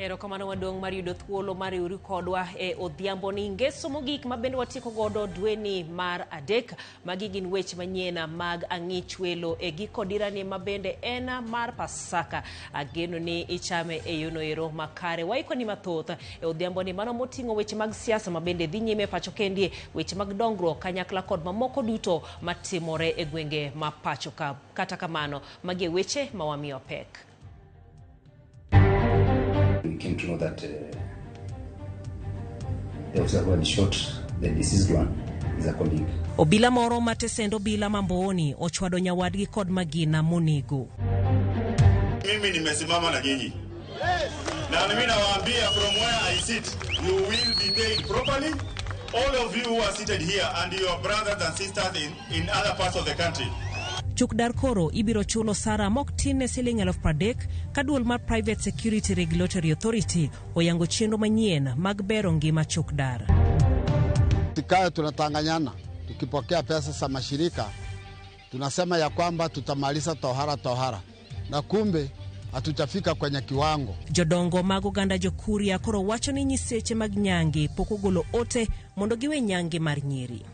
Erokamano maduong' mar yudo thuolo mar riwri kodwa e odhiambo ni ngeso mogik ma bende watieko godo dweni mar adek. Magi gin weche manyien mag ang'ich welo e giko dirani ma bende en mar Pasaka. Ageno ni ichame e yono ero makare. Waikoni mathoth e odhiambo ni mano moting'o weche mag siasa ma bende dhi nyime pacho kendie, weche mag dongruok kanyakla kod mamoko duto matimore e gwenge ma pacho ka. Kata kamano, magi e weche ma wamiyo pek. We came to know that the officer who had shot the deceased one is a colleague. Obila moro ma tesend obila ma Mbooni ochwado nyawadgi kod magina monego. Mimi nimesimama na nyinyi na mimi nawaambia, from where I sit, you will be paid properly. All of you who are seated here and your brothers and sisters in other parts of the country. Chukdar koro ibiro chulo osara mok tin ne siling 30,000 ka duol mar Private Security Regulatory Authority oyango chenro manyien mag bero ngima chukdar. Tukae tunatanganyana, tukipokea pesa za mashirika tunasema ya kwamba tutamaliza tohara tohara, na kumbe hatujafika kwenye kiwango. Jodongo mag oganda Jokuria koro wacho ni nyiseche mag nyange pok ogolo ote mondo giwe nyange mar nyiri.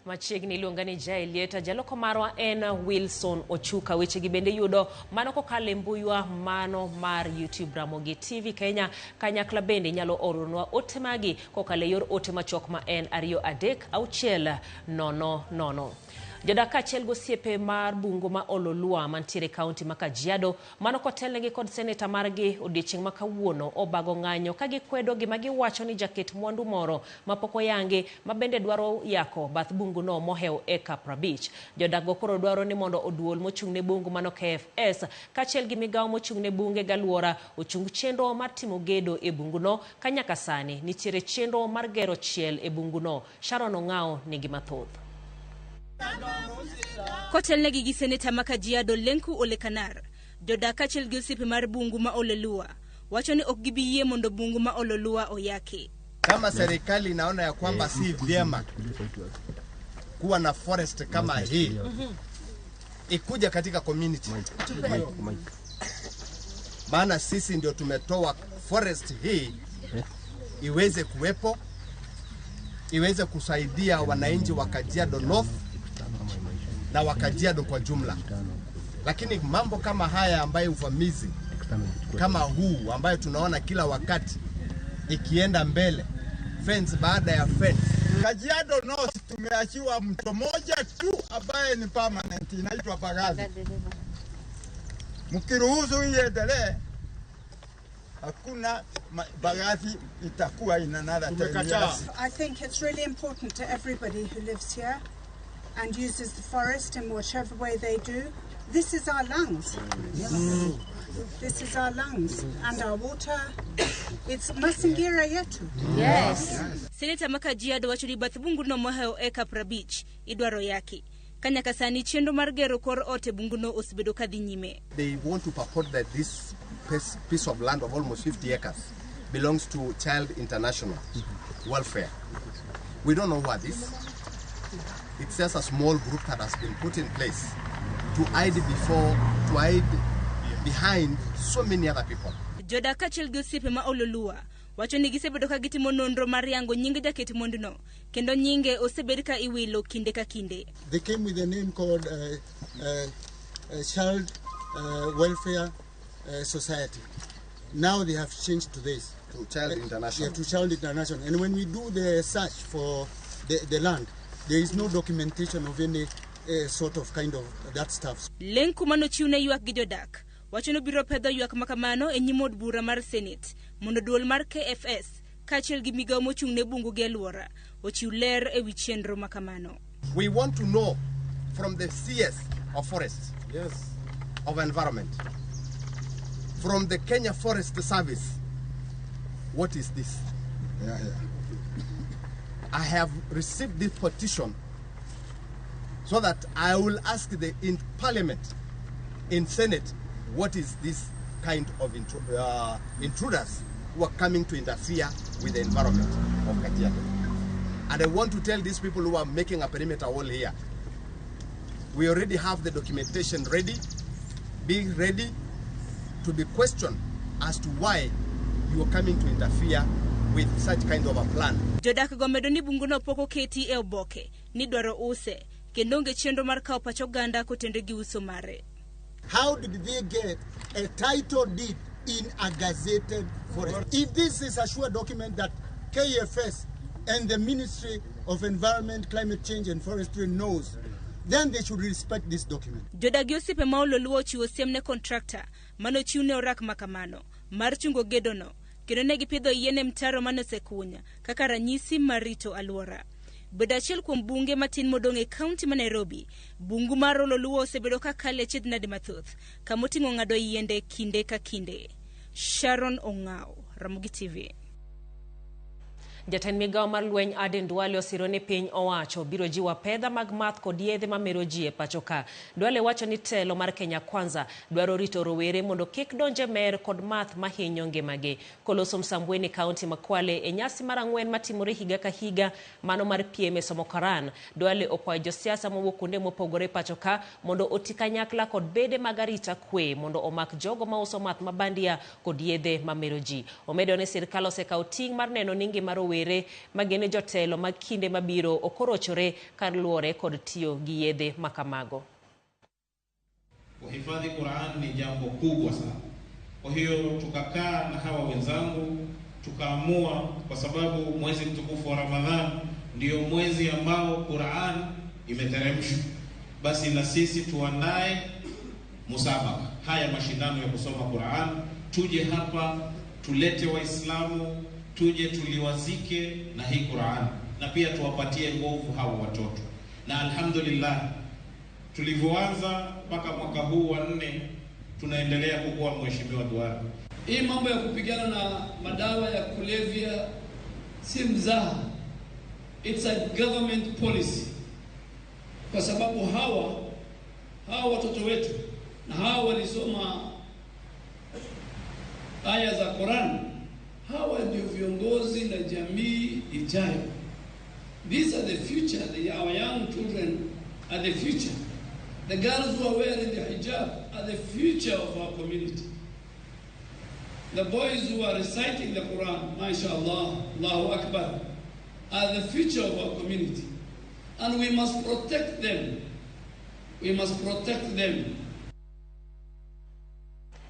Machiegni iluonga ni Jaelieta, jaloko marwa en Wilson Ochuka. Wechegi bende yudo mano kokalo e mbuywa mano mar YouTube Ramogi TV Kenya. Kanyakla bende inyalo oronwa ote magi kokalo e yor ote machuok ma en 2 3 6 0 0. Jodak kaachiel gi osiepe mar bungu ma Ololua mantiere e kaunti ma Kajiado mano kotelnegi kod seneta margi odiechieng' ma kawuono obago ng'anyo ka gikwedo gima giwacho ni jaket mwandu moro mapok oyangi ma bende dwaro yako bath bunguno mohewo eka 50. Jodak go koro dwaro ni mondo oduol mochung' ne bungu mano KFS kaachiel gi migawo mochung' ne bunge galuora ochung chenro mar timo gedo e bunguno ka nyaka sani nitiere chenro mar gero chiel e bunguno. Sharon Ong'ao nigi mathoth. Kotelnegi gi seneta ma Kajiado Lenku Ole Kanar, jodak kaachiel gi osiepe mar bungu ma Ololua wacho ni ok gibi yie mondo bungu ma Ololua oyaki. Kama serikali inaona ya kwamba si vyema kuwa na forest kama hii ikuja katika community, maana sisi ndio tumetoa forest hii iweze kuwepo, iweze kusaidia wananchi wa Kajiado North na wa Kajiado kwa jumla. Lakini mambo kama haya ambayo uvamizi kama huu ambayo tunaona kila wakati ikienda mbele, fence baada ya fence. Kajiado North tumeachiwa mto moja tu ambaye ni permanent, inaitwa Bagathi. Mkiruhusu iendelee, hakuna Bagathi itakuwa in another 10 years. I think it's really important to everybody who lives here and uses the forest in whichever way they do. This is our lungs. This is our lungs and our water. It's mazingira yetu. Yes. Seneta ma Kajiado wacho ni bath bunguno mohewo eka 50 idwaro yaki. Ka nyaka sani chenro mar gero kor ot e bunguno osebedo ka dhi nyime. They want to purport that this piece of land of almost 50 acres belongs to Child International Welfare. We don't know who are this. It's just a small group that has been put in place to hide before, to hide behind so many other people. Jodak kaachiel gi osiepe ma Ololua wacho ni gisebedo ka gitimo nonro mar yango nying jaket mwanduno kendo nyinge osebed ka iwilo kinde ka kinde. They came with a name called Child Welfare Society. Now they have changed to this. To Child International. Yeah, to Child International. And when we do the search for the land, there is no documentation of any sort of kind of that stuff. Lenku manochiw ne ywak gi jodak wacho ni obiro pedho ywak makamano e nyim od bura mar Senate mondo duol mar KFS kaachiel gi migawo mochung' ne bungu gi alwora ochiw ler ewi chenro makamano. We want to know from the CS of Forests, yes, of Environment, from the Kenya Forest Service, what is this? I have received this petition so that I will ask the in Parliament, in Senate, what is this kind of intruders who are coming to interfere with the environment of Kajiado. And I want to tell these people who are making a perimeter wall here, we already have the documentation ready. Be ready to be questioned as to why you are coming to interfere with such kind of a plan. Jodak go medo ni bunguno pok oketi e oboke ni dwaro use kendo onge chenro mar kawo pach oganda kotenore gi uso mare. How did they get a title deed in a gazetted forest? If this is a sure document that KFS and the Ministry of Environment, Climate Change and Forestry knows, then they should respect this document. Jodak gi osiepe ma Ololuo ochiwo siem ne kontrakta manochiw ne orak makamano mar chungo gedono kendo ne gipidho yien e mtaro mane osekuny kaka ranyisi mar rito alwora. Bedo achiel kuom bunge matin modong' e kaunti ma Nairobi, bungu mar Ololuo osebedo ka kalo e achiedh nade mathoth kamoting'o ng'ado yiende kinde ka kinde. Sharon Ong'ao, Ramogi TV. Jatend migao mar lweny Aden Duale osiro ni piny owacho biro jiwo apedha mag math kod yedhe mamero ji e pacho ka. Duale wacho ni telo mar Kenya Kwanza dwaro rito rowere mondo kik donje mer kod math mahinyo ngimagi. Koloso Msambweni kaunti ma Kwale e nyasi mar 4 matimore higa ka higa mano mar piem e somo Koran. Duale okwayo josiasa mowuok kuonde mopogore pacho ka mondo oti kanyakla kod bede mag arita kwe mondo omak jogo mauso math mabandia kod yedhe mamero ji. Omedo ni sirkal osekawo ting' mar neno ni ngima rowere magene jotelo mag kinde mabiro okorochore kar luore kod tiyo gi yedhe makamago. Kuhifadhi Qur'an ni jambo kubwa sana. Kwa hiyo tukakaa na hawa wenzangu tukaamua, kwa sababu mwezi mtukufu wa Ramadhan ndio mwezi ambao Qur'an imeteremshwa, basi na sisi tuandae musabaka, haya mashindano ya kusoma Qur'an, tuje hapa tulete Waislamu, tuje tuliwazike na hii Qur'an, na pia tuwapatie nguvu hawa watoto. Na alhamdulillah tulivyoanza mpaka mwaka huu wa 4 tunaendelea kukua. Mheshimiwa Duale, hii mambo ya kupigana na madawa ya kulevya si mzaha, it's a government policy, kwa sababu hawa watoto wetu na hawa walisoma aya za Qur'an, hawa ndio viongozi na jamii ijayo. These are the future. Our young children are the future. The girls who are wearing the hijab are the future of our community. The boys who are reciting the Quran, mashallah, Allahu Akbar, are the future of our community. And we must protect them. We must protect them.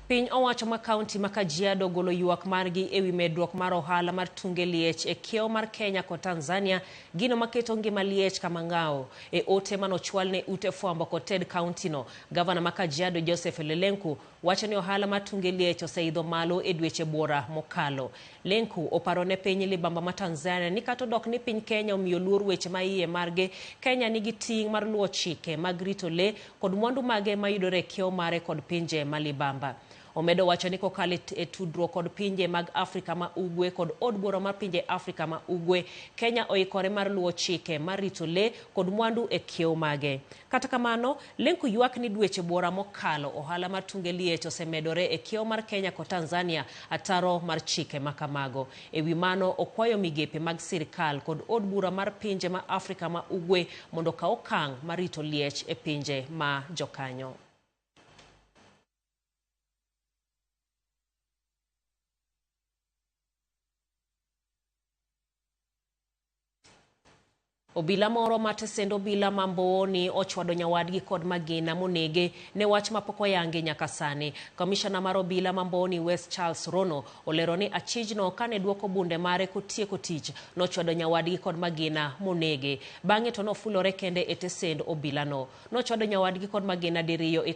Piny owacho ma kaunti ma Kajiado golo ywak margi ewi medruok mar ohala mar tunge liech e kiewo mar Kenya kod Tanzania, gino maketo ngima liech kama ng'awo. E ote manochwal ne ute fwambo kod ted kaunti no, gavana ma Kajiado Joseph Lenku wacho ni ohala mar tunge liech oseidho malo e dweche buora mokalo. Lenku oparo ne piny libamba ma Tanzania ni kata odok ni piny Kenya omiyo luor weche ma iye marge, Kenya nigi ting' mar luwo chike mag rito le kod mwandu mage mayudore e kiewo mare kod pinje ma libamba. Omedo wacho ni kokalo e tudruok kod pinje mag Afrika ma Ugwe kod od bura mar pinje Afrika ma Ugwe, Kenya oikore mar luwo chike mar rito le kod mwandu e kiewo mage. Kata kamano, Lenku ywak ni dweche buora mokalo ohala mar tunge liech osemedore e kiewo mar Kenya kod Tanzania ataro mar chike makamago. E wi mano, okwayo migepe mag sirkal kod od bura mar pinje ma Afrika ma Ugwe mondo okaw okang' mar rito liech e pinje ma jokanyo. Obila moro matesend obila ma Mbooni ochwado nyawadgi kod magina monege ne wach mapok oyangi nyaka sani. Komishona mar obila ma Mbooni West Charles Rono olero ni achijno kane duoko bunde mare kotieko tich nochwado nyawadgi kod magina monege. Bang'e to nofulore kende e tesend obilano. Nochwado nyawadgi kod magina diriyo e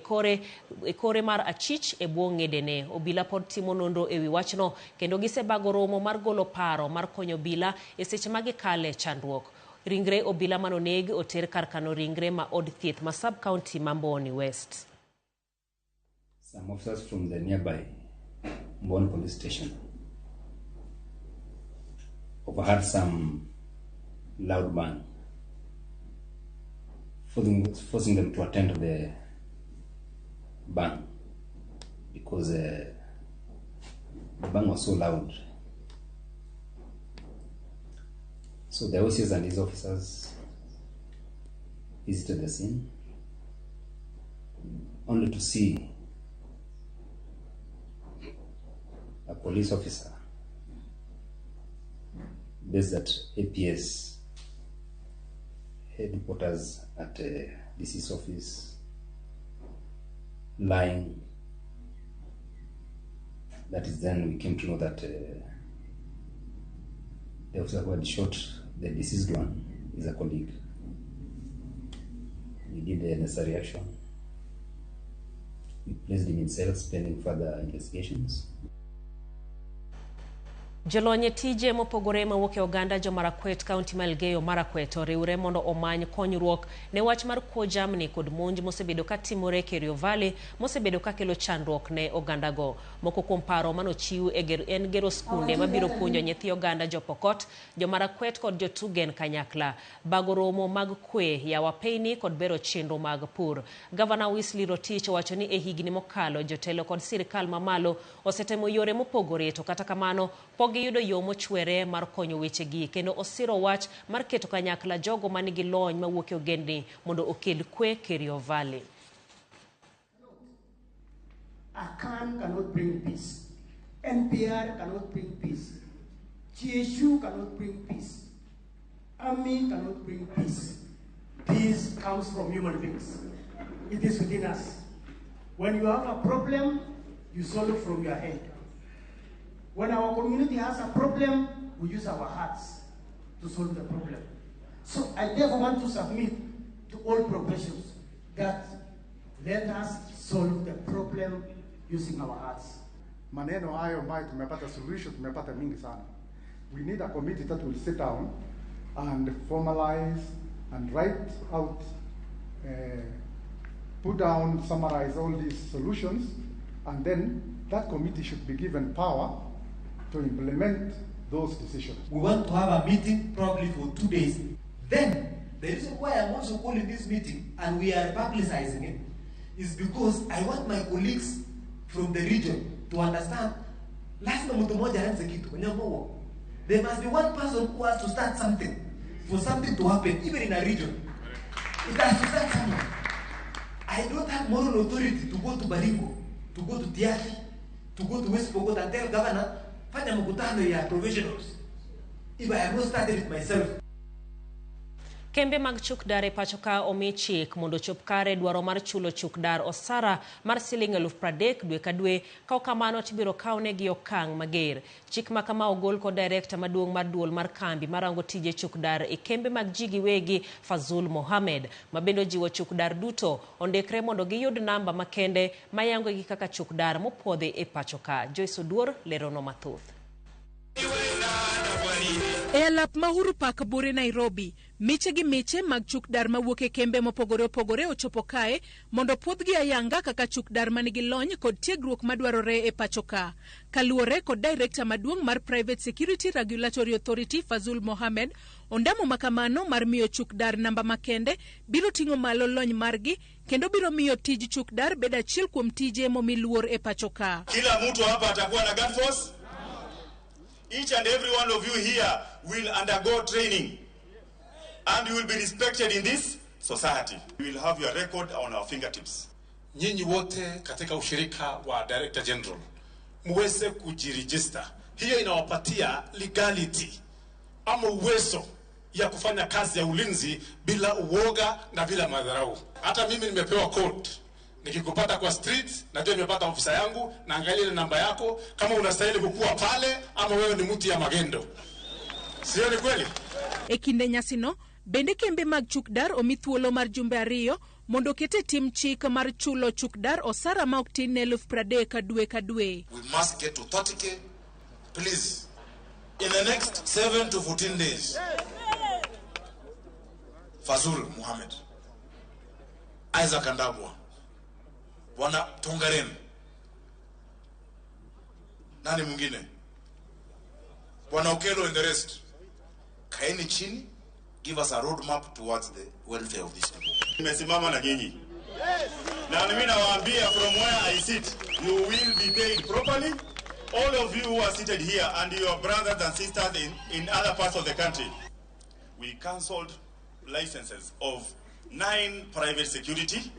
kore mar achich e bwo ng'edene. Obila pod timo nonro ewi wachno kendo gisebago romo mar golo paro mar konyo obila e seche ma gikale chandruok. Ringre obila manoneg oter kar kano ringre ma od thieth ma sub-county ma Mbooni West. Some officers from the nearby Mbooni police station overheard some loud bang, forcing them to attend the bang because The bang was so loud. So the OCS and his officers visited the scene, only to see a police officer based at APS headquarters at DC's office lying. That is then we came to know that the officer who had shot the deceased one is a colleague. We did the necessary action. We placed him in cells pending further investigations. Jolony e tije mopogore mawuok e oganda jo Marakwet, kaunti ma Elgeyo Marakwet oriwre mondo omany konyruok ne wach mar kuo jamni kod monj mosebedo katimore Kerio Valley mosebedo kakelo chandruok ne ogandago. Moko kuom paro manochiw e ger, en gero skunde mabiro puonjo nyithi oganda jo Pokot, jo Marakwet kod jo Tugen kanyakla, bago romo mag kwe, yawo apeyni kod bero chenro mag pur. Gavana Wesley Rotich owacho ni e higni mokalo jotelo kod sirikal mamalo osetemo yore mopogore, to kata kamano pok giyudo yo mochwere mar konyo wechegi, kendo osiro wach mar keto kanyakla jogo manigi lony mawuok e ogendni mondo okel kwe Kerio Valley. ACAN cannot bring peace. NPR cannot bring peace. GSU cannot bring peace. Army cannot bring peace. Peace comes from human beings. It is within us. When you have a problem, you solve it from your head. When our community has a problem, we use our hearts to solve the problem. So I therefore want to submit to all professions that let us solve the problem using our hearts. Maneno hayo ambayo tumepata solution, tumepata mingi sana. We need a committee that will sit down and formalize and write out, put down, summarize all these solutions, and then that committee should be given power to implement those decisions. We want to have a meeting probably for 2 days. Then, the reason why I'm also calling this meeting and we are publicizing it is because I want my colleagues from the region to understand, lazima mtu mmoja aanze kitu. Onyango. There must be one person who has to start something for something to happen, even in a region. It has to start somewhere. I don't have moral authority to go to Baringo, to go to Tiaty, to go to West Pokot and tell governor, "Fanya mkutano ya professionals," if I have not started it myself. Kembe mag chuk dar e pacho ka omi chik mondo ochop kare dwaro mar chulo chuk dar osara mar siling 30,000 dwe ka dwe, ka ok kamano tibiro kawnegi okang' mager. Chik ma kama ogol kod direkta maduong' mar duol mar kambi marango tije chuk dar e kembe mag ji giwegi, Fazul Mohamed, ma bende ojiwo chuk dar duto ondikre mondo giyud namba makende mayangogi kaka chuk dar mopuodhi e pacho ka. Joyce Oduor lerono mathoth. E alap ma Uhuru Park bure Nairobi, miche gi miche mag chuk dar mawuok e kembe mopogore opogore ochopo kae mondo puodhgi ayanga kaka chuk dar manigi lony kod tiegruok madwarore e pacho ka. Kaluwore kod direkta maduong' mar Private Security Regulatory Authority, Fazul Mohamed, ondamo makamano mar miyo chuk dar namba makende biro ting'o malo lony margi kendo biro miyo tij chuk dar bed achiel kuom tije momi luor e pacho ka. Kila mtu hapa atakuwa na guard force. Each and every one of you here will undergo training and you will be respected in this society. You will have your record on our fingertips. Nyinyi wote katika ushirika wa Director General muweze kujiregister. Hiyo inawapatia legality ama uwezo ya kufanya kazi ya ulinzi bila uoga na bila madharau. Hata mimi nimepewa code. Nikikupata kwa street, najua nimepata ofisa yangu, naangalia ile namba yako kama unastahili kukua pale ama wewe ni mtu ya magendo. Sio ni kweli? E kinde nyasino, bende kembe mag chuk dar omi thuolo mar jumbe 2 mondo oket e tim chik mar chulo chuk dar osara ma ok tin ne 30,000 dwe ka dwe. We must get to 30K, please. In the next 7 to 14 days. Fazul Muhammad, Isaac Andabwa, Bwana Tongaren, nani mwingine? Bwana Okelo and the rest. Kaeni chini, give us a roadmap towards the welfare of these people. Nimesimama na nyinyi. Na mimi nawaambia, from where I sit, you will be paid properly. All of you who are seated here and your brothers and sisters in other parts of the country, we cancelled licenses of 9 private security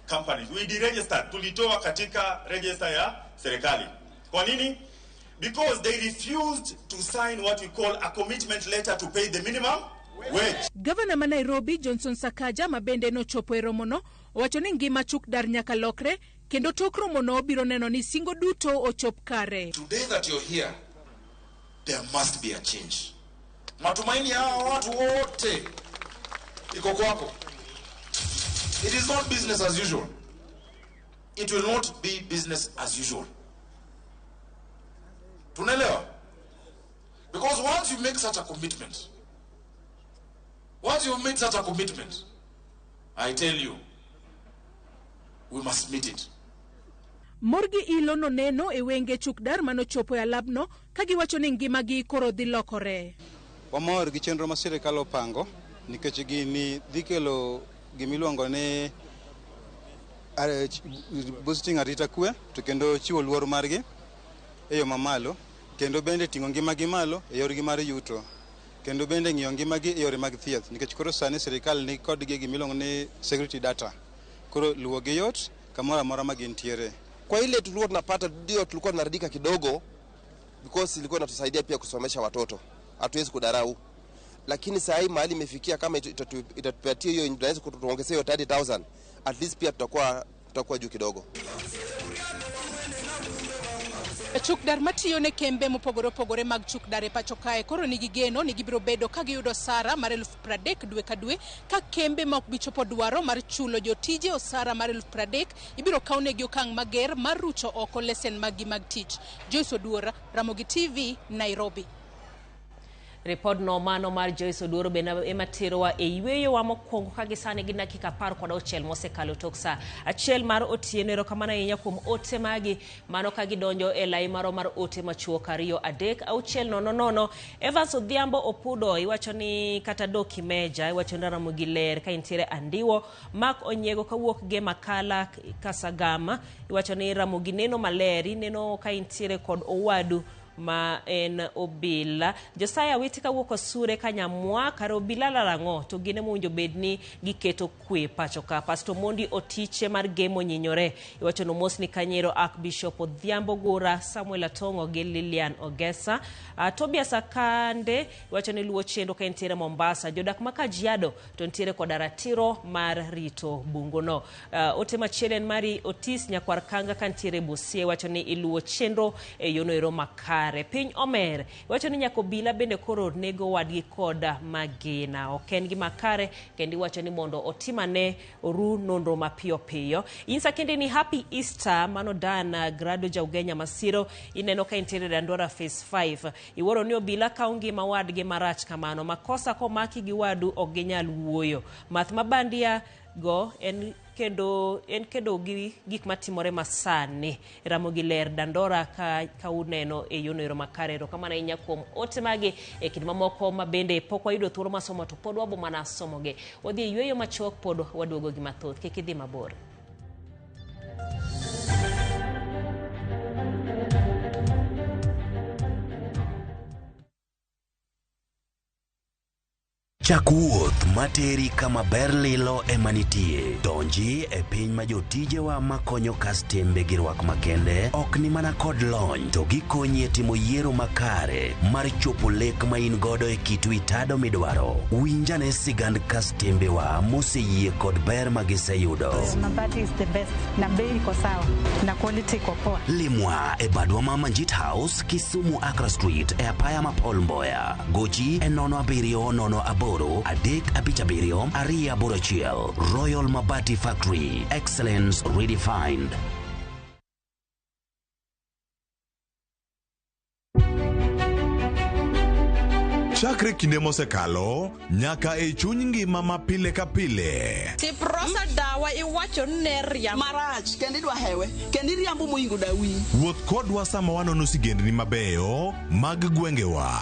companies. We deregistered, tulitoa katika register ya serikali. Kwa nini? Because they refused to sign what we call a commitment letter to pay the minimum wage. Gavana ma Nairobi Johnson Sakaja ma bende nochopo e romono owacho ni ngima chuk dar nyaka lokre kendo tok romono biro neno ni singo duto ochop kare. Today that you're here, there must be a change. Matumaini ya watu wote iko kwako. It is not business as usual. It will not be business as usual. Tunaelewa? Because once you make such a commitment, once you make such a commitment, I tell you, we must meet it. Morgi ilo noneno e wenge chukdar manochopo e alabno ka giwacho ni ngimagi koro dhi lokore. Wamor gi chenro ma sirikal opango nikech gini dhi kelo gimiluongo ni boosting arita kwe to kendo chiwo luor margi e yo mamalo kendo bende ting'o ngimagi malo e yorgi mar yuto kendo bende ng'iyo ngimagi e yore mag thieth nikech koro sani sirikal ni kodgi gimiluongo ni security data koro luwogi yot kamoro amora ma gintiere. Kwa ile tulikuwa tunapata ndio tulikuwa tunaridhika kidogo because ilikuwa inatusaidia pia kusomesha watoto, hatuwezi kudarau, lakini saa hii mahali imefikia kama itatupatia hiyo inaweza kutuongezea hiyo 30,000 at least pia tutakuwa juu kidogo. Chukdar matiyo ne kembe mopogore opogore mag chukdar e pacho kae koro nigi geno ni gibiro bedo ka giyudo osara mar 30,000 dwe ka dwe ka kembe ma ok bi chopo dwaro mar chulo jotije osara mar 30,000 ibiro kawnegi okang' mager mar rucho oko lesen maggi mag tich. Joyce Oduor, Ramogi TV, Nairobi. Ripodno mano mar Joyce Oduor bende ema terowa e yweyowa mokwongo ka gisani gi dakika 16 mosekalo tok saa 1 mar otieno. Erokamano ahinya kuom ote magi mano ka gidonjo e lai maro mar ote machuok 2 3 6 0 0. Evans Odhiambo Opudo iwacho ni kata doki meja iwacho ni Ramogi ler ka intiere Andiwo. Mark Onyiego kawuok ge Makala Kasagama iwacho ni Ramogi neno maler ineno ka intiere kod owadu ma en Obila. Josiah Witi kawuok Osure Kanyamwa kar Obila larang'o to gine mowinjo bed ni giketo kwe pacho ka. Pastor Mondi Otiche mar Gemo Nyinyore iwacho no mosni Kanyero Archbishop Odhiambo Gura, Samuel Atong'o gi Lilian Ogesa. Tobias Akande iwacho ni luwo chenro ka entiere Mombasa. Jodak ma Kajiado to ntiere koda ratiro mar rito bunguno. Ote machielo en mari Otis Nyakwar Kanga ka ntiere Busia iwacho ni iluwo chenro e yono ero makare. Piny Omer iwacho ni nyaka obila bende koro nego wadgi koda magina ok en gima kare kendo iwacho ni mondo otimane oru nonro mapiyo piyo. Insa kende ni Happy Easter mano Dana Grado Jaugenya Masiro ineno ka intiere Dandora Phase 5 iwuoro ni obila kawo ngima wadgi marach kamano makosa komaki gi wadu ok ginyal wuoyo. Math mabandia go en kedo gi gik matimore masani. Ramogi ler Dandora ka uneno e yono ero makare. Erokamano ahinya kuom ote magi e kind mamoko ma bende pok wayudo thuolo mar somo to pod wabo mana somogi. Wadhi e yweyo machuok pod waduogo gi mathoth, kik idhi mabor. Chak wuoth materi kama ber lilo ema nitie. Donji e piny ma jotijewa makonyo kastembe gi rwak makende ok ni mana kod lony to gikonyi e timo yiero makare mar chopo lek ma in godo e kit witado midwaro. Winjane sigand kastembewa moseyie kod ber ma giseyudo. Mabati is the best na bei iko sawa na quality iko poa. Limwa e badwa ma Manjit House, Kisumu Accra Street e apaya ma Paul Mboya. Gochi e 07 08 3 5 7 2 8 1. Royal Mabati Factory, excellence redefined. Chakre kinde mosekalo nyaka e chuny ngima ma pile ka pile. Tiprosa dawa iwacho ne riambo marach kendo idwa hewe kendo iriambo moingo dawi. Wuoth kodwa sama wanono sigendni mabeyo mag gwengewa.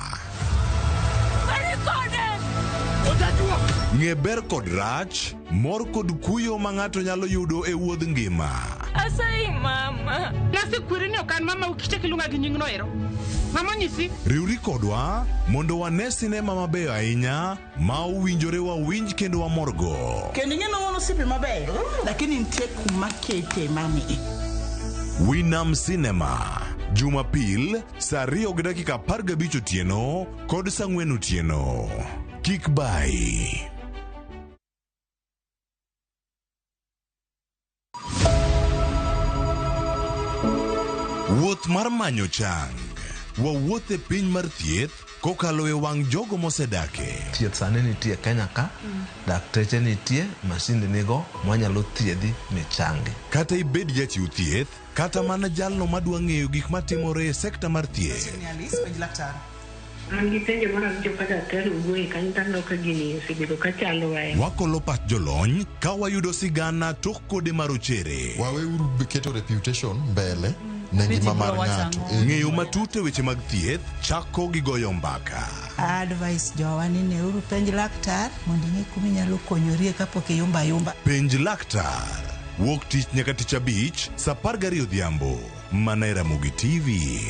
Ng'e ber kod rach Mor kod kuyo ma ng'ato nyalo yudo e wuodh ngima. Asayi mama. Nasekweri ni ok an mama ukichak iluonga gi nyingno ero. Mama onyisi. Riwri kodwa mondo wane sinema mabeyo ahinya ma owinjore wawinj kendo wamorgo. Kendo ing'e ni wan osiepe mabeyo, lakini nitie kuma kete mami. Winam Cinema, Jumapil saa 2:15 otieno kod saa 4 otieno. Kik bayi. Wuoth mar manyo chang. Wawuoth e piny mar thieth kokalo e wang' jogo mosedake. Thieth sani nitie Kenya ka, dakteche nitie, masinde nigo mwanyalo thiedhi michangi. Kata ibed jachiw thieth, kata mana jalno madwa ng'eyo gik matimore e sekta mar thieth. An gi penjo moro awinjo ka daktari owuoye kanyo to aneno ka gini osebedo ka chandowa. Wakolo pach jolony ka wayudo sigana tok kode marochere. Waweuru keto reputation mbele ne ngima mar ng'ato. Ng'eyo matut e weche mag thieth chako gi goyo mbaka. Advice jowa ni neuru penj laktar mondo ing'e kuma inyalo konyorie kapok iyumba ayumba. Penj laktar. Wuok tich nyaka tich abich saa 12 odhiambo. Mana e Ramogi TV.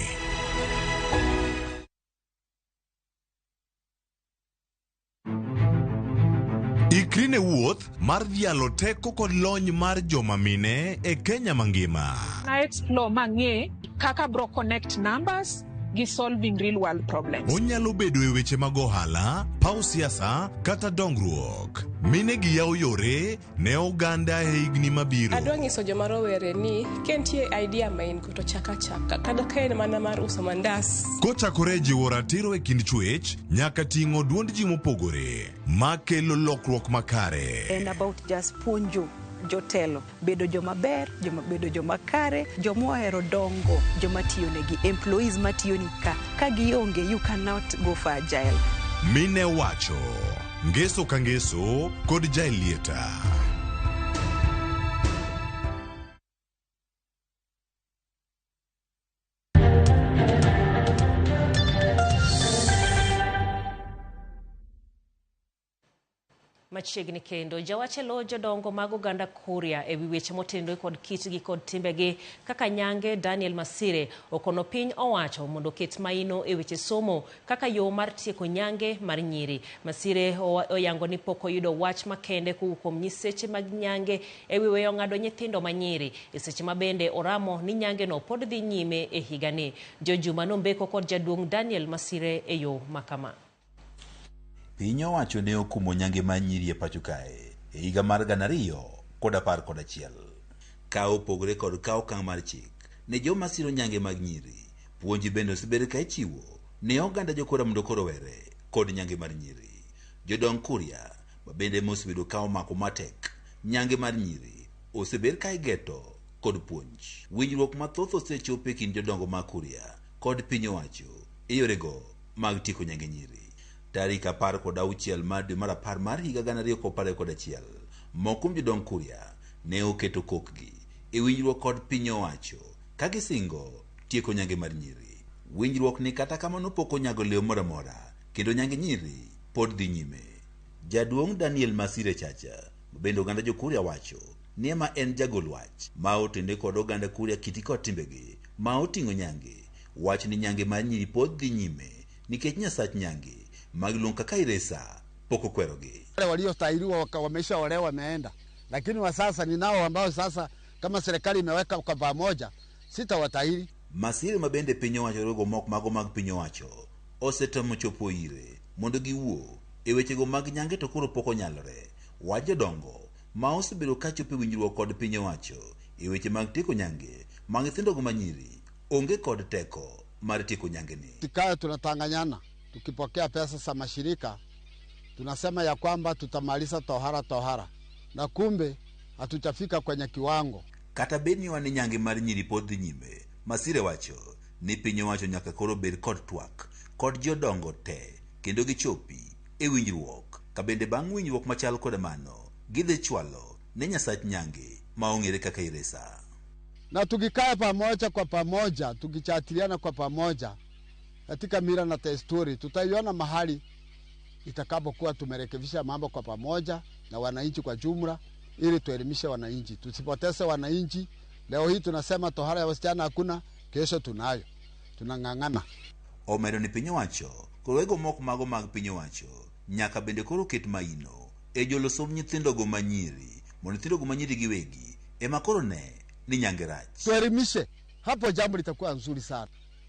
Ikri ne wuoth mar dhialo teko kod lony mar joma mine e Kenya mangima. Na explore mang'e kaka bro connect numbers gi solving real world problems. Onyalo bedo e weche mag ohala, paw siasa kata dongruok. Mine gi yawo yore ne oganda e higni mabiro. Adwa nyiso joma rowere ni ka nitie idea ma in go to chak achaka kata ka en mana mar uso mandas. Kochakore e jiwo ratiro e kind chwech nyaka ting'o duond ji mopogore makelo lokruok makare. En about just puonjo jotelo bedo joma ber, joma bedo joma kare, joma ohero dongo, joma tiyo negi, employees matiyo ni ka. Ka gionge, you cannot go for agile. Mine wacho ngeso ka ngeso kod Jaelieta. Machiegni kendo jawach e lo jodongo mag oganda Kuria ewi weche motenore kod kitgi kod timbegi kaka nyange Daniel Masire okono piny owacho mondo oket maino e weche somo kaka yo mar tieko nyange mar nyiri. Masire oyango ni pok oyudo wach makende kowuok kuom nyiseche mag nyange ewi weyo ng'ado nyithindo manyiri e seche ma bende oramo ni nyange no pod dhi nyime e higani. Jojuma nombeko kod jaduong' Daniel Masire e yo makama. Piny owacho ne okumo nyange mar nyiri e pacho kae e higa mar 2011. Ka opogore kod kawo okang' mar chik ne joma siro nyange mag nyiri, puonj bende osebedo ka ichiwo ne oganda jokura mondo koro owere kod nyange mar nyiri. Jodong Kuria ma bende mosebedo ka omako matek nyange mar nyiri osebed ka igeto kod puonj. Winjruok mathoth osechopo e kind jodongo mag Kuria kod piny owacho e yorego mag tieko nyange nyiri. Tarik 16 mar dwe mar 10 mar higa 2021, moko kuom jodong Kuria ne oketo kokgi e winjruok kod piny owacho ka gisingo tieko nyange mar nyiri. Winjruok ni kata kamano pok onyago leo moro amora kendo nyange nyiri pod dhi nyime. Jaduong' Daniel Masire Chacha bende oganda jo Kuria wacho ni ema en jagol wach ma otende kod oganda Kuria kiti kod timbegi ma oting'o nyange. Wach ni nyange mar nyiri pod dhi nyime nikech Nyasach nyange magiluongo kaka Iresa pok okwerogi. Wale waliostahiliwa wameshaolewa wameenda, lakini wa sasa ninao ambao sasa kama serikali imeweka kwa pamoja sitawatahiri. Masire ma bende piny owacho riwo mok mago mag piny owacho osetemo chopo ire mondo giwuo e wechego mag nyange to koro pok onyalore. Wach jodongo ma osebedo ka chopo e winjruok kod piny owacho e weche mag tieko nyange mag nyithindogo manyiri onge kod teko mar tieko nyange ni. Tukae tunatanganyana, tukipokea pesa za mashirika tunasema ya kwamba tutamaliza tohara tohara, na kumbe hatujafika kwenye kiwango. Kata bed ni wan nyange mar nyiri pod dhi nyime, Masire wacho ni piny owacho nyaka koro bed kod twak kod jodongo te kendo gichopi e winjruok ka bende bang' winjruok machal kod mano gidhi chwalo ne Nyasach nyange ma ong'ere kaka Iresa. Na tukikaa pamoja kwa pamoja, tukichatiliana kwa pamoja katika mila na desturi, tutaiona mahali itakapokuwa tumerekebisha mambo kwa pamoja na wananchi kwa jumla, ili tuelimishe wananchi, tusipoteze wananchi. Leo hii tunasema tohara ya wasichana hakuna, kesho tunayo, tunang'ang'ana. Omedo ni piny owacho kod wego moko mago mag piny owacho nyaka bende koro ket maino e jolo somb nyithindogo manyiri mondo nyithindogo manyiri giwegi ema koro ne ni nyange rach. Tuelimishe, hapo jambo litakuwa nzuri sana.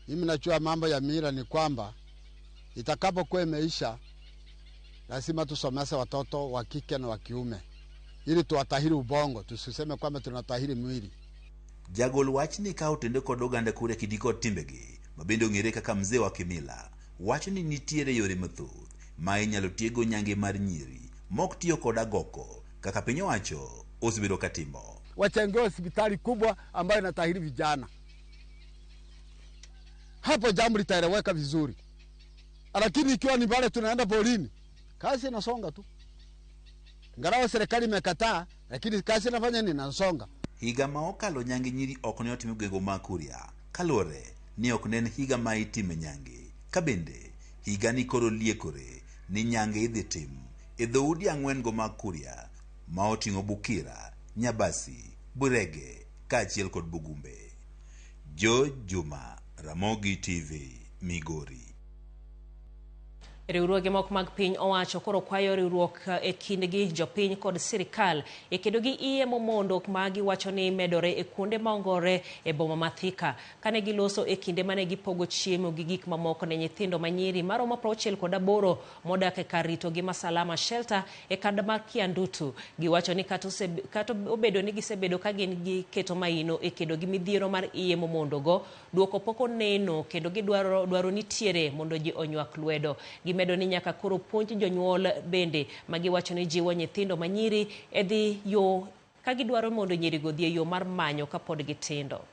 Mimi najua mambo ya mila ni kwamba itakapokuwa imeisha, lazima tusomese watoto wa kike na wa kiume ili tuwatahiri ubongo, tusiseme kwamba tunatahiri mwili. Jagol wach ni ka otende kod oganda Kuria kidi kod timbegi ma bende ong'ere kaka mzee wa kimila wacho ni nitiere yore mathoth ma inyalo tiego nyange mar nyiri mok tiyo kod agoko kaka piny owacho osebedo katimo. Wachengewe hospitali kubwa ambayo inatahiri vijana, hapo jambo litaeleweka vizuri. Lakini ikiwa ni pale tunaenda polini, kazi inasonga tu. Ingawa serikali imekataa, lakini kazi inafanya nini? Inasonga. Higa ma okalo nyange nyiri ok ne otim e gwenge ma Kuria kaluwore ni ok ne en higa ma itime nyange, ka bende higa ni koro liekore ni nyange idhi tim e dhoudi ang'wen go mag Kuria ma oting'o Bukira, Nyabasi, Burege kaachiel kod Bugumbe. George Juma, Ramogi TV, Migori. Riwruoge moko mag piny owacho koro kwayo riwruok e kindgi jopiny kod sirikal e kedo gi iye momondo ma giwacho ni medore e kuonde maongore e boma ma Thika. Kane giloso e kinde mane gipogo chiemo gi gik mamoko ne nyithindo manyiri maromo 68 modak e kar ritogi ma Salama Shelter e kanda mar Kiandutu. Giwacho ni kata obedo ni gisebedo ka gin gi keto maino e kedo gi midhiero mar iye momondo go, duoko pok oneno kendo gidwaro dwaro nitiere mondo ji onywak lwedo. Gimedo ni nyaka koro puonj jonyuol bende magiwacho ni jiwo nyithindo manyiri e dhi yo ka gidwaro mondo nyirigo dhi e yo mar manyo kapod gitindo.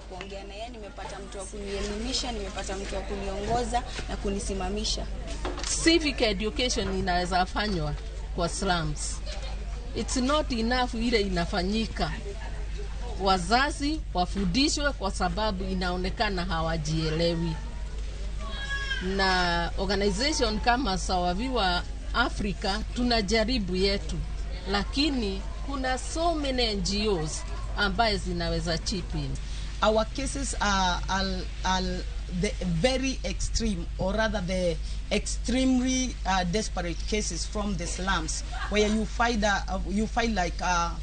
Kuongea na yeye, nimepata mtu wa kunielimisha, nimepata mtu wa kuniongoza na kunisimamisha. Civic education inaweza fanywa kwa slums. It's not enough ile inafanyika. Wazazi wafundishwe kwa sababu inaonekana hawajielewi. Na organization kama Sawaviwa Africa tunajaribu yetu, lakini kuna so many NGOs ambaye zinaweza chip in. Our cases are the very extreme, or rather the extremely desperate cases from the slums, where you find like a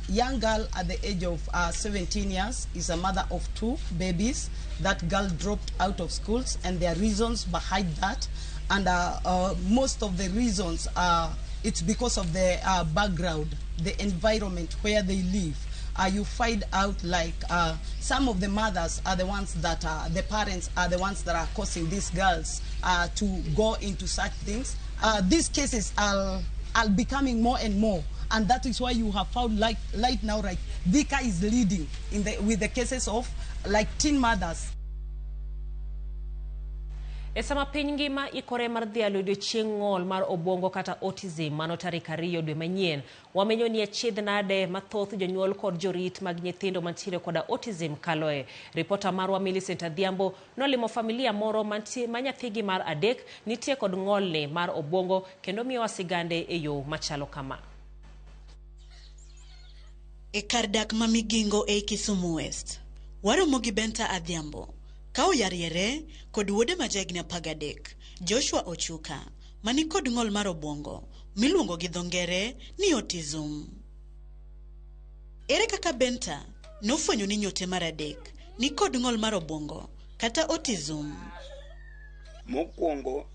young girl at the age of 17 years is a mother of 2 babies. That girl dropped out of schools, and there are reasons behind that. And most of the reasons are it's because of the background, the environment where they live. You find out like some of the mothers are the ones that the parents are the ones that are causing these girls to go into such things. These cases are becoming more and more, and that is why you have found like right now, right, Thika is leading in the with the cases of like teen mothers. E sama piny ngima ikore mar dhialo odiochieng' ng'ol mar obwongo kata autism mano tarik 2 dwe manyien, wamenyo ni achiedh nade mathoth jonyuol kod jorit mag nyithindo mantiere koda autism kaloe. Ripota marwa Millicent Adhiambo nolimo familia moro ma nyathigi mar 3 nitie kod ng'olni mar obwongo kendo miyowa sigande e yo machalo kama. E kar dak ma Migingo ei Kisumu West, waromo gi Benta Adhiambo ka oyariere kod wuode ma jahigni 13, Joshua Ochuka, mani kod ng'ol mar obwongo miluongo gi dho ngere ni autism. Ere kaka Benta nofwenyo ni nyote mar 3 ni kod ng'ol mar obwongo kata autism? Mokwongo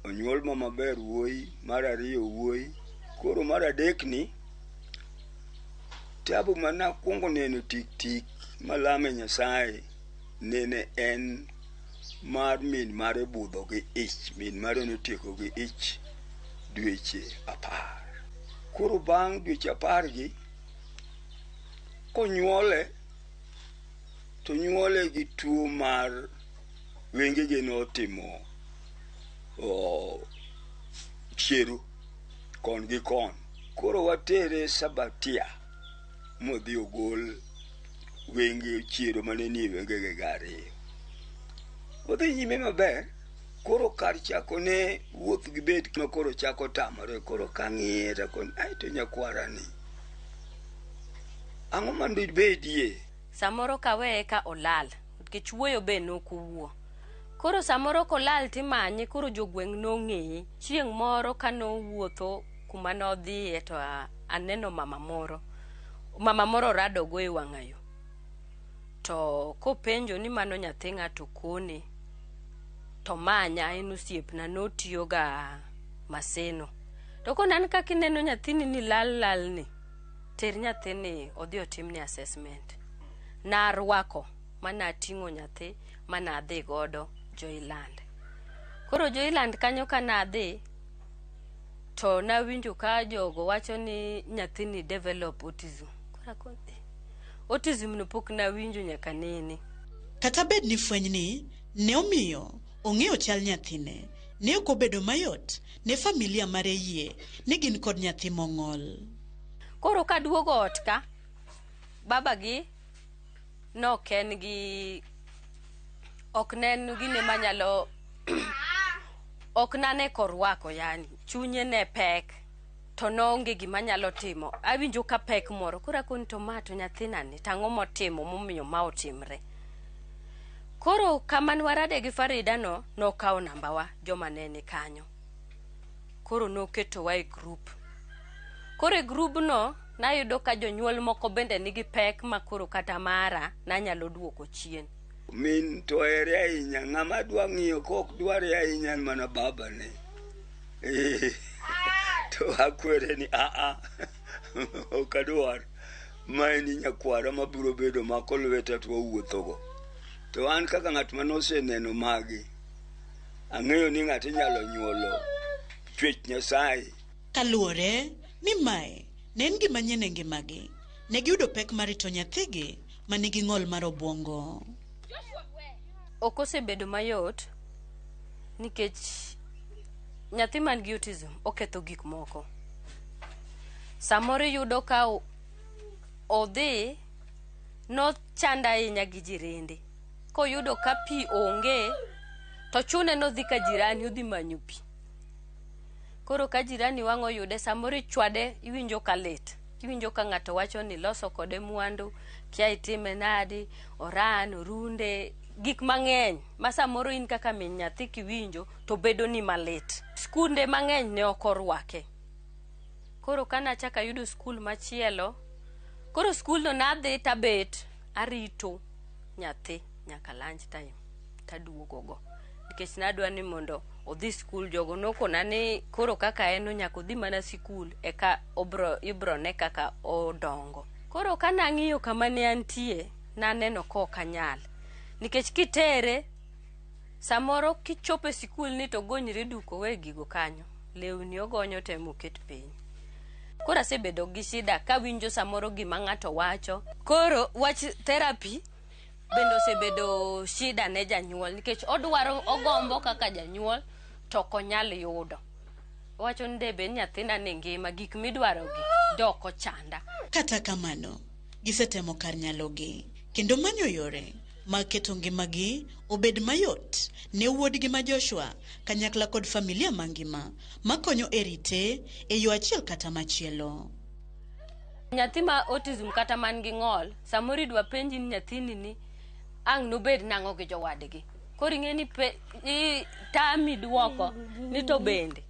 onyuol ma maber wuoyi, mar 2 wuoyi, koro mar 3 ni tabu mana kwongo neno tik tik malame Nyasaye nene en mar min mare budho gi ich, min mare notieko gi ich dweche 10. Koro bang' dweche 10 gi konyuole to nyuole gi tuo mar wengege notimo chiero kon gi kon. Koro watere Sabatia modhi ogol wenge chiero mane nie wengege 2. Odhi nyime maber. Koro kar chako ne wuoth gi bet ma koro chako tamore. Koro kang'iye to akoni, ai to nyakwara ni. Ang'o mondo ibedie? Samoro kaweye ka olal, nikech wuoyo be nokowuo. Koro samoro kolal timanye, koro jogweng' nong'eye. Chieng' moro kanowuotho kuma nodhiye to aneno mama moro. Mama moro oradogo e wang'ayo. To kopenjo ni mano nyathi ng'a to kone. To manya en osiepna notiyoga Maseno. To kona an kaka ineno nyathini ni lal lal ni, ter nyathini odhi otimne assessment. Narwako manating'o nyathi manadhi godo Joyland. Koro Joyland kanyo kanadhi to nawinjo ka jogo wacho ni nyathini develop autism. Koro akoni, "Eh, autism no pok nawinjo nyaka nene. Kata bed ni fwenyni ne omiyo ong'eyo chal nyathine, ne ok obedo mayot ne familia mare yie ni gin kod nyathi mong'ol. Koro kaduogo ot ka, babagi nok en gi ok ne en gine manyalo ok nane korwako yani chunye ne pek to noonge gima nyalo timo awinjo ka pek moro koro akoni to ma to nyathina ni to ang'o motimo momiyo ma otimre koro kama nwarade gi Farida no nokawo nambawa joma ne ni kanyo koro noketowa e group koro e grubno nayudo ka jonyuol moko bende nigi pek ma koro kata mara nanyalo duoko chien Min to ohere ahinya, ng'ama dwa ng'iyo kok dware ahinya en mana babane. Eh, to akwere ni aa, ok adwar. Ma en nyakwara mabiro bedo mako lweta to wawuothogo. To an kaka ng'at mane oseneno magi, ang'eyo ni ng'ato inyalo nyuolo chwech Nyasaye. Kaluwore ni mae ne en gima nyien e ngimagi, ne giyudo pek mar rito nyathigi ma nigi ng'ol mar obwongo. Ok osebedo mayot nikech nyathi man gi autism oketho gik moko. Samoro iyudo ka odhi nochanda ahinya gi jirende. Koyudo ka pi onge to chune nodhi ka jirani odhi manyo pi. Koro ka jirani wang' oyude samoro ichwade iwinjo ka lit. Iwinjo ka ng'ato wacho ni loso kode mwandu, kia itime nadi, oran, orunde, gik mang'eny ma samoro in kaka min nyathi kiwinjo to bedo ni malit. Skunde mang'eny ne ok orwake. Koro kanachako ayudo skul machielo, koro skulno nadhi tabet arito nyathi nyaka lunch time taduogo go. Nikech nadwa ni mondo odhi skul, jogo nokona ni koro kaka en no nyaka odhi mana sikul eka obro ibro ne kaka odongo. Koro kanang'iyo kama ne antie, naneno ka ok anyal. Nikech kitere, samoro kichopo e sikul ni to ogonyri duk owe gigo kanyo. Lewni ogonyo te moket piny. Koro asebedo gi shida kawinjo samoro gima ng'ato wacho. Koro wach therapy bende osebedo shida ne janyuol nikech odwaro ogombo kaka janyuol to ok onyal yudo. Owacho ni debe ni nyathina ni ngima gik midwaro gi dok ochanda. Kata kamano, gisetemo kar nyalogi kendo manyo yore mag keto ngimagi obed mayot ne wuodgi ma Joshua kanyakla kod familia mangima makonyo e rite e yo achiel kata machielo. Nyathi ma autism kata man gi ng'ol, samoro idwa penji ni nyathini ni ang' nobed nang'o gi jowadgi. Koro ing'e ni tami duoko ni to bende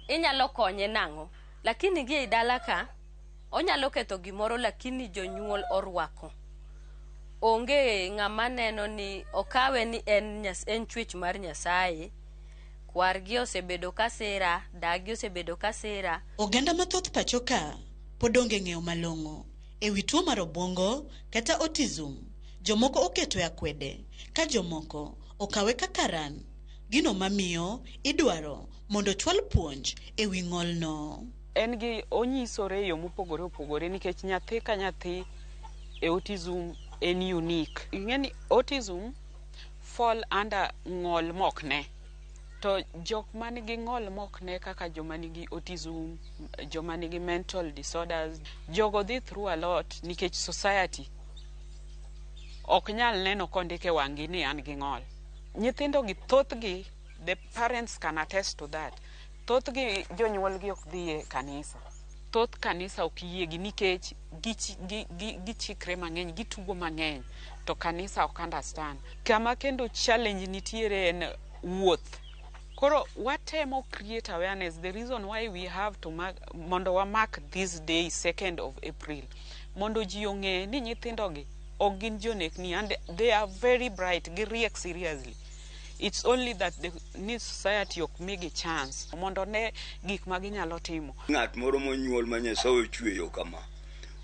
inyalo konye nang'o. Lakini gi ei dala ka, onyalo ketho gimoro lakini jonyuol orwako. Onge ng'ama neno ni okawe ni en chwech mar Nyasaye. Kwargi osebedo ka sira, dagi osebedo ka sira. Oganda mathoth pacho ka pod onge ng'eyo malong'o e wi tuo mar obwongo kata autism. Jomoko oketo e akwede ka jomoko okawe kaka ran. Gino mamiyo idwaro mondo chwal puonj e wi ng'olno. En gi onyisore e yo mopogore opogore nikech nyathi ka nyathi e autism en unique. Ing'e ni autism fall under ng'ol mokne. To jok man gi ng'ol mokne kaka joma nigi autism, joma nigi mental disorders, jogo dhi through a lot nikech society ok nyal neno kondik e wang'gi ni an gi ng'ol. Nyithindo gi thothgi The parents can attest to that. Thothgi jonyuolgi ok dhi e kanisa. Thoth kanisa ok yiegi nikech gichikre mang'eny, gitugo mang'eny to kanisa ok understand. Kama kendo challenge nitiere en wuoth. Koro watemo create awareness. The reason why we have to mark, mondo wa mark this day 2nd of April mondo ji ong'e ni nyithindogi ok gin jonekni and they are very bright, giriek seriously. It's only that the ni society ok migi chance mondo ne gik ma ginyalo timo. Ng'at moro monyuol ma Nyasaye ochweyo kama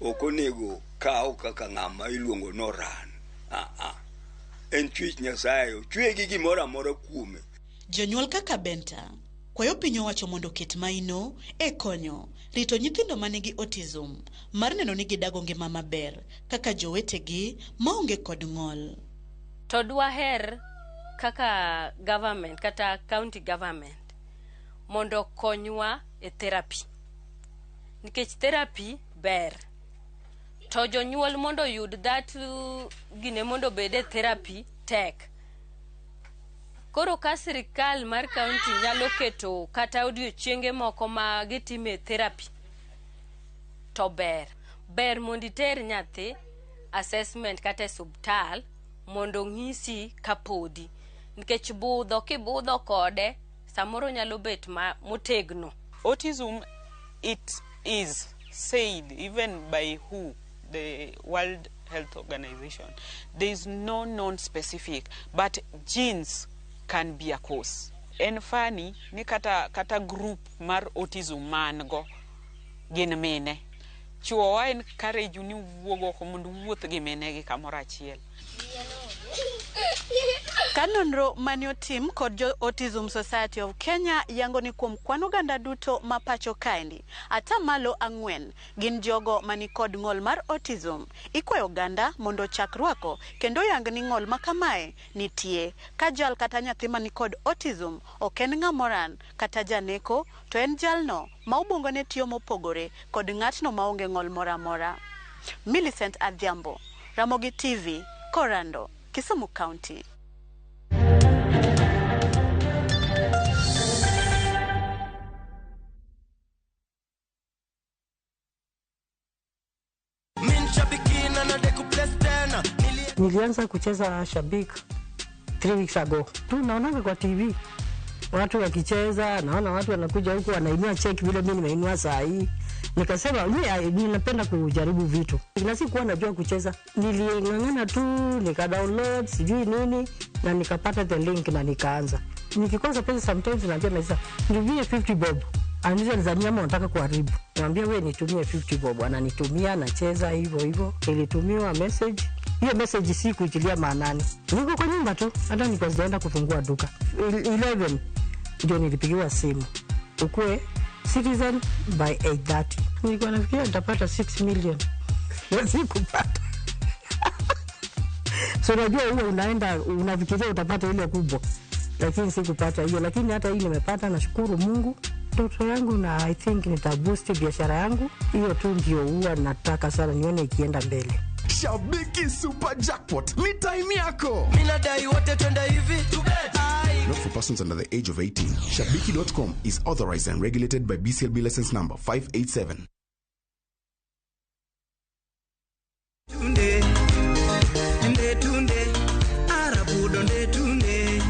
ok onego kaw kaka ng'ama iluongo ni oran. Aa, en chwech Nyasaye, ochweye gi gimoro amora kuome. Jonyuol kaka Benta kwayo piny owacho mondo oket maino e konyo rito nyithindo manigi autism mar neno ni gidago ngima maber kaka jowetegi maonge kod ng'ol. To dwaher kaka government kata county government mondo okonywa e therapy nikech therapy ber to jonyuol mondo oyud that gine mondo obed e therapy tek. Koro ka sirikal mar county nyalo keto kata odiochienge moko ma gitime therapy to ber. Ber mondo iter nyathi assessment kata e subtal mondo ong'isi kapodi nikech budho kibudho kode samoro nyalo bet ma motegno. Autism, it is said even by WHO, the World Health Organization, there is no known specific, but genes can be a cause. En funny ni kata group mar autism man go gin mine. Chuo wa encourage ni wuog oko mondo uwuoth gi mine gi kamoro achiel. Ka nonro mane otim kod jo Autism Society of Kenya yango ni kuom kwan oganda duto ma pacho kaendi, 4% gin jogo mani kod ng'ol mar autism. Ikwayo oganda mondo ochak rwako kendo yang ni ng'ol ma kamae nitie. Ka jal kata nyathi mani kod autism ok en ng'amoran kata janeko, to en jalno ma obwongone tiyo mopogore kod ng'atno maonge ng'ol moro amora. Millicent Adhiambo, Ramogi TV, Korando, Kisumu County. Nilianza kucheza Shabik 3 weeks ago. Tu naonanga kwa TV watu wakicheza, naona watu wanakuja huku wanainua cheki vile mimi nimeinua saa hii. Nikasema mimi ninapenda kujaribu vitu. Na sikuwa najua kucheza. Niling'ang'ana tu, nika download sijui nini na nikapata the link na nikaanza. Nikikosa pesa sometimes naambia Melissa, nitumie 50 bob. Ananiuliza nizania ama unataka kuharibu. Niambia wewe nitumie 50 bob. Ananitumia, nacheza hivyo hivyo. Nilitumiwa message. Hiyo message si kuitilia maanani. Niko kwa nyumba tu, hata nilikuwa sijaenda kufungua duka. 11 ndio nilipigiwa simu. Ukue Citizen by 8:30. Nilikuwa nafikiria nitapata 6 million. Na sikupata. So unajua huo unaenda unafikiria utapata ile kubwa. Lakini sikupata hiyo, lakini hata hii nimepata, nashukuru Mungu. Ndoto yangu na I think nitaboost biashara yangu. Hiyo tu ndio huwa nataka sana nione ikienda mbele. Shabiki Super Jackpot ni time yako. Mimi nadai wote twende hivi. Not for persons under the age of 18. Shabiki.com is authorized and regulated by BCLB license number 587. Tunde, nde tunde, arabudo nde tunde,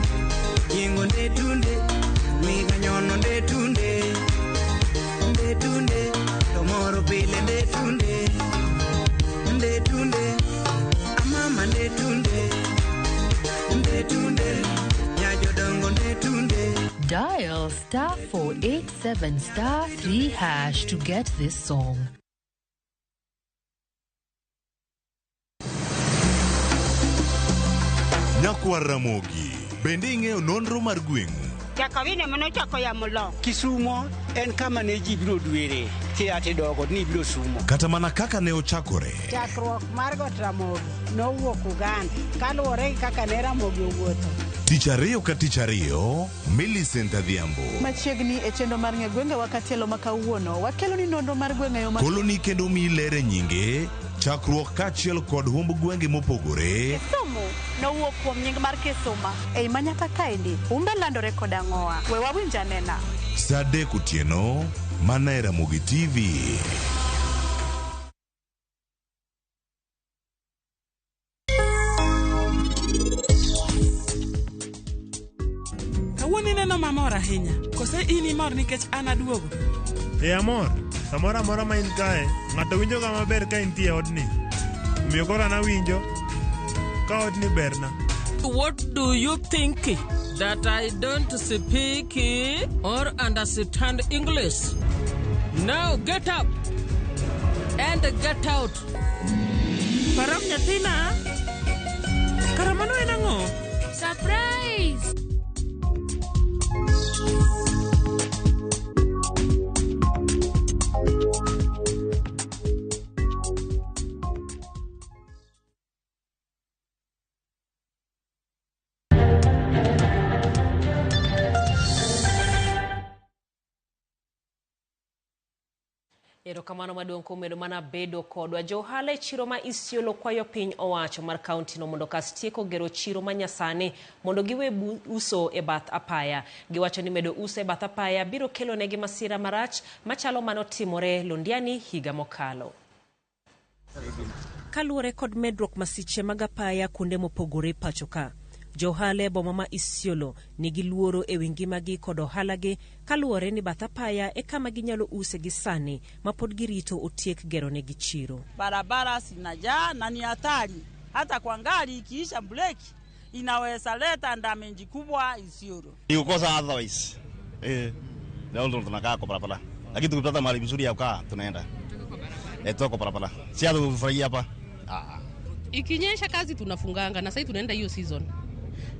yingo nde tunde, miganyono nde tunde, nde tunde, tomoro pile nde tunde, nde tunde, amama nde tunde, nde tunde, nyajodongo nde tunde. Dial star 487 star 3 hash to get this song. Nyakwar Ramogi, bende ing'eyo nonro mar gweng'u? Chakawine manochako yamo lo. Kisumo en kama ne ji biro dwere kia tidogo ni biro sumo. Kata mana kaka ne ochakore. Chakruok mar got Ramogi nowuok Uganda kaluwore gi kaka ne Ramogi owuotho. Tich ariyo ka tich ariyo, Millicent Adhiambo. Machiegni e chenro mar ng'e gwengewa katielo ma kawuono, wakelo ni nonro mar gwenge yo ma Koloni kendo miyi lere nyinge, chakruok kaachiel kod humb gwenge mopogore. Kisumu nowuok kuom nying mar Kisuma. Ei manyaka kaendi, humbe landore kod ang'owa. We wawinj anena. Saa 3 otieno, mana e Ramogi TV. Kawuono ineno mamor ahinya. Kose in imor nikech an aduogo? E amor, samoro amora ma in kae, ng'ato winjo ga maber ka intie e odni. Omiyo koro an awinjo ka odni berna. What do you think? That I don't speak or understand English? Now get up and get out. Param nyathina. Kara mano en ang'o? Surprise! Erokamano maduong' kuom medo mana bedo kodwa. Jo ohala e chiro ma Isiolo kwayo piny owacho mar kaunti no mondo kas tieko gero chiro ma nyasani mondo giwe uso e bath apaya. Giwacho ni medo uso e bath apaya biro kelo negi masira marach machalo manotimore Londiani higa mokalo. Kaluwore kod medruok masiche mag apaya kuonde mopogore pacho ka. Jo ohala e boma ma Isiolo nigi luoro e wi ngimagi kod ohalagi kaluwore ni bath apaya e kama ginyalo use gi sani ma pod girito otiek geronegi chiro. Barabara zinajaa na ni hatari, hata kwa gari ikiisha breki inaweza leta damage kubwa Isiolo. Ni kukosa otherwise. Leo ndo tunakaa kwa barabara. Lakini tukipata mahali mzuri ya kukaa tunaenda. Tuko barabara. Si hata kufurahia hapa. Ikinyesha kazi tunafunganga na sasa tunaenda hiyo season.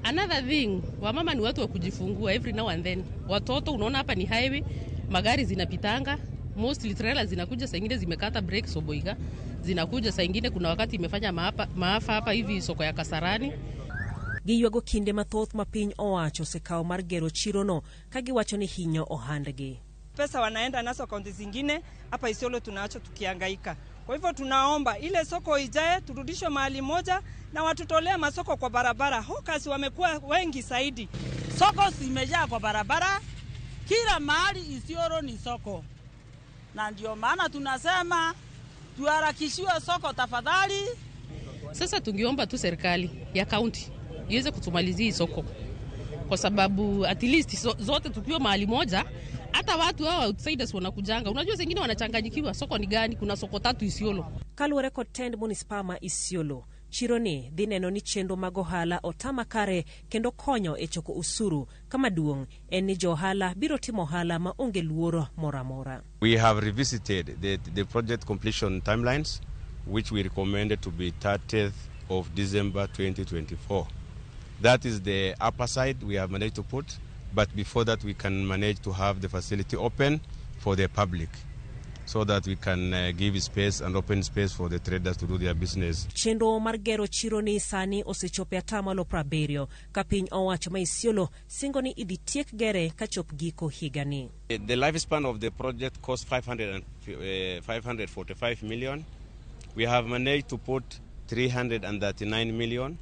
Another thing, wamama ni watu wa kujifungua every now and then. Watoto unaona hapa ni highway, magari zinapitanga, mostly trailers zinakuja, saa ingine zimekata brake Soboiga, zinakuja saa ingine kuna wakati imefanya maafa hapa hivi soko ya Kasarani. Giywago kinde mathoth ma piny owacho osekawo mar gero chirono ka giwacho ni hinyo ohandgi. Pesa wanaenda nazo kaunti zingine, hapa Isiolo tunaacho tukihangaika. Kwa hivyo tunaomba ile soko ijae turudishwe mahali moja na watutolee masoko kwa barabara. Hawkers wamekuwa wengi zaidi. Soko zimejaa kwa barabara, kila mahali Isiolo ni soko. Na ndio maana tunasema tuharakishiwe soko tafadhali. Sasa tungeomba tu serikali ya kaunti iweze kutumalizia soko. Kwa sababu at least zote tukiwa mahali moja, hata watu hao outsiders wanakujanga. Unajua zingine wanachanganyikiwa soko ni gani, kuna soko tatu Isiolo. Kaluwore kod tend munispa ma Isiolo, chiro ni dhi neno ni chenro mag ohala otama kare kendo konyo e choko osuru. Kama duong' en ni jo ohala biro timo ohala ma onge luoro moro amora. We have revisited the project completion timelines, which we recommended to be 30th of December 2024. That is the upper side we have managed to put, but before that we can manage to have the facility open for the public so that we can give space and open space for the traders to do their business. Chenro mar gero chiro ni sani osechopo e atamalo 70 ka piny owacho ma Isiolo singo ni idhi tiek gere kachop giko higani. The lifespan of the project cost 545 million. We have managed to put 339 million.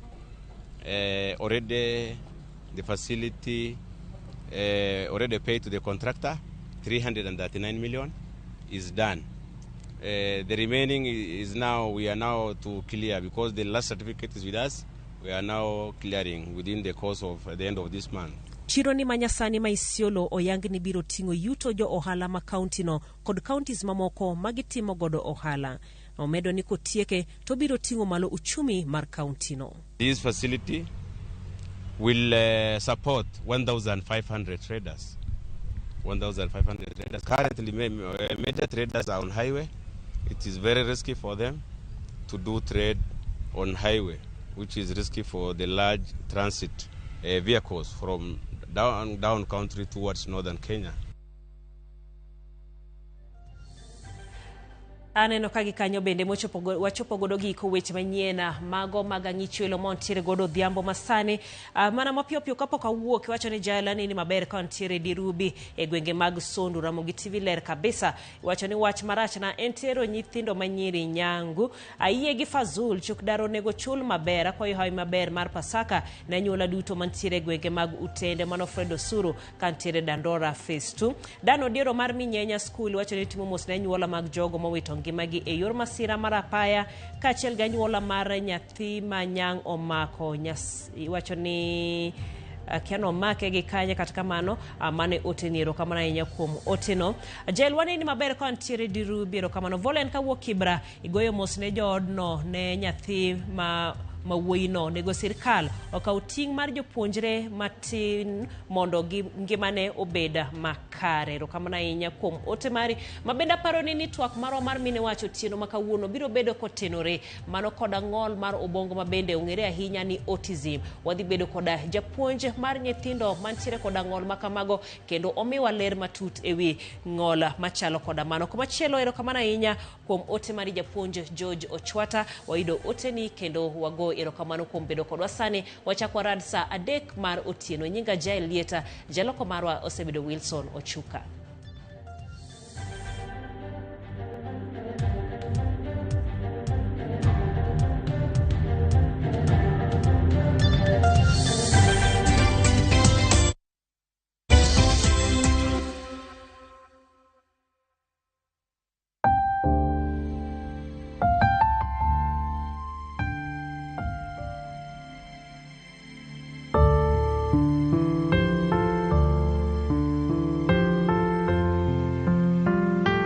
Already the facility already paid to the contractor, 339 million is done. The remaining is now, we are now to clear because the last certificate is with us. We are now clearing within the course of the end of this month. Chiro ni manyasani ma Isiolo oyang ni biro ting'o yuto jo ohala ma kaunti no kod counties mamoko magitimo godo ohala. Omedo ni kotieke to biro ting'o malo uchumi mar kaunti no. This facility will support 1,500 traders. 1,500 traders. Currently, major traders are on highway. It is very risky for them to do trade on highway, which is risky for the large transit vehicles from down country towards northern Kenya. Aneno ka gikanyo bende mochopo wachopo godo giko weche manyien mago mag ang'ichwelo mantiere godo odhiambo masani. Mana mapiyo piyo kapok awuok iwacho ni Jael nini maber ka ntiere Dirubi e gwenge mag Sondu. Ramogi TV ler kabisa. Iwacho ni wach marach na en tero nyithindo manyiri nyangu. Ayie gi Fazul chuk daro onego chul maber. Akwayo hawi maber mar Pasaka ne anyuola duto mantiere e gwenge mag Utende. Mano Fred Osuru ka ntiere Dandora Phase 2. Dan Odiero mar Minyenya School iwacho ni timo mos ne anyuola mag jogo mowito ngimagi e yor masira mar apaya kaachiel gi anyuola mar nyathi ma nyang' omako. Iwacho ni akia nomake gi kanye, kata kamano mano e oteni. Erokamano ahinya kuom oteno. Jael waneni maber ka ntiere Dirubi. Erokamano. Volen kawuok Kibra igoyo mos ne joodno ne nyathi ma wuoyino. Onego sirkal okaw ting' mar jopuonjre matin mondo ngimane obed makare. Erokamano ahinya kuom ote mari. Ma bende aparo ni twak marwa mar mine wacho otieno ma kawuono biro bedo kotenore mano koda ng'ol mar obwongo ma bende ong'ere ahinya ni autism. Wadhi bedo koda japuonj mar nyithindo mantiere koda ng'ol ma kamago kendo omiwa ler matut ewi ng'ol machalo koda mano. Komachielo erokamano ahinya kuom ote mari japuonj George Ochwata. Wayudo oteni kendo wago erokamano kuom bedo kodwa sani. Wachak warad saa 3 mar otieno. Nyinga Jael Lieta, jaloko marwa osebedo Wilson Ochuka.